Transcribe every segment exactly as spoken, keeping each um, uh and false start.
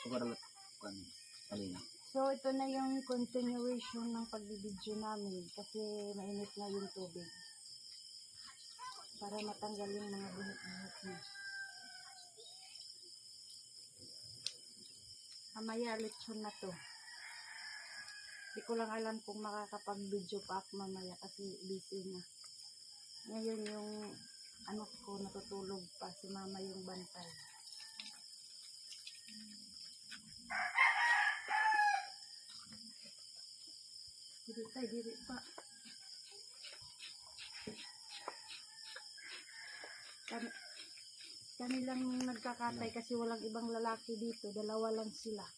Ito ka dapat, kuan, halina. So, ito na yung continuation ng pagbibidyo namin kasi mainit na yung tubig. Para matanggal yung mga buhok-buhok niya. Mamaya, lechon na to. Di ko lang alam kung makakapag-video pa ako mamaya kasi busy na. Ngayon yung anak ko natutulog pa, si mama yung bantay. Diri pa, diri pa. Kami, kami lang nagkakatay kasi walang ibang lalaki dito. Dalawa lang sila.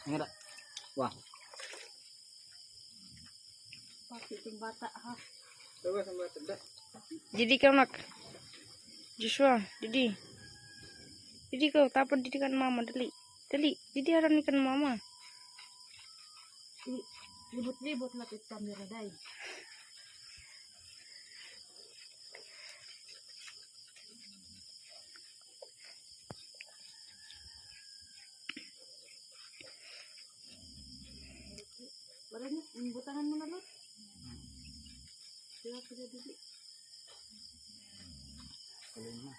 Ang da. Wah. Pati itong bata, ha? Tawa sa bata, da. Didi ka, nak. Joshua, didi. Didi ka, tapad didi kan mama, dali. Dali, didi harani kan mama. Li-, libot-libot la it camera, day. Wala na, butangan mo na, Lot. Diba, pwede dili. Galing na.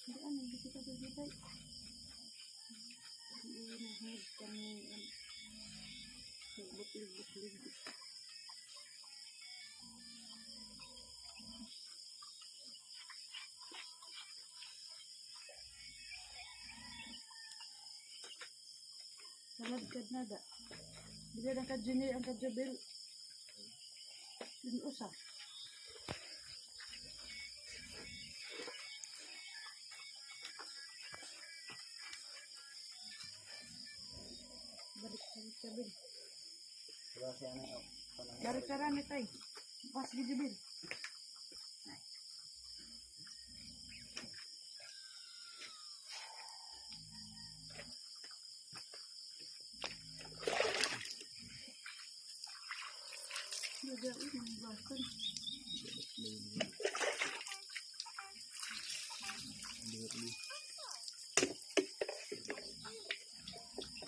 Hindi, ano, hindi kita bibigay. Hindi, nahid kami, ano, nagbutlig-butlig. Naladkad na da. Bila na ka Junior ang ka Jubel. Yun usa. Balik, balik ka, Bil. Balik ka, Ranit, ay. Pas, Jubel.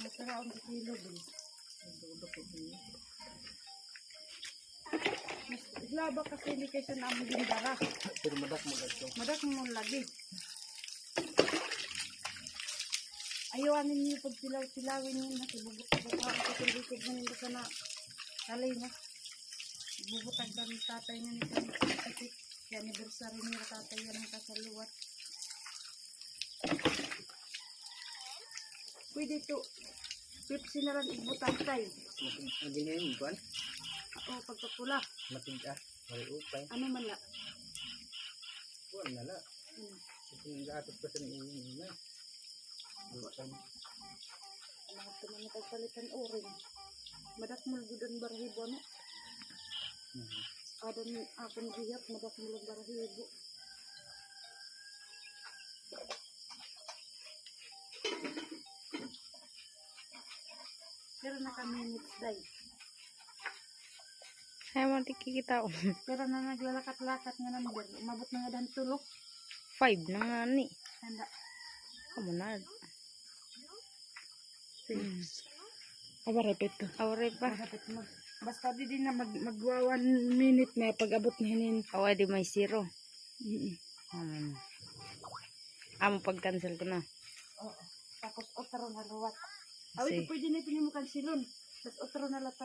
Masarap ang kilo, Bil. Mas laba kasi ini kaysa na amo gindara. Pero madakmol lagi. Madakmol lagi. Ayaw ani niyo pagtilaw-tilawin niyo na, ibubutag ko pa ang likod na yun sa na, kalay na. Ibubutag na ni tatay niyo ni Tani. Kay anniversary niyo tatay yan ang kasaluwat. Pwede ito. Pepsi na lang igbutang, tay. Matig-, adi na yun, kuan? Oo, pagkapula. Matig-, ah, may upay. Ano man na? Kuan na la. Hmm. Ito yung gatos pa sa niya na. Bukan. Ano ito man yung pagpalitan orange? Madakmol gud an barahibo, ano? Mhm. Kada ni akon gihap, madakmol an barahibo. Pero naka-minutes, day. Ay, mo, tikikita ko. Pero na naglalakat-lakat nga number, umabot na nga dan tulo. Five na nga ni. Handa. Amo na. Hmm. Awaray pa ito. Awaray pa. Basta di din na mag, magwa one minute na pag-abot na hinin. Awa, di may zero. Mm. Amo na. Amo pag-cancel ko na. Oo. Tapos otro na liwat. Aw, ito pwede na ito mo kansilon. Tapos otro na liwat.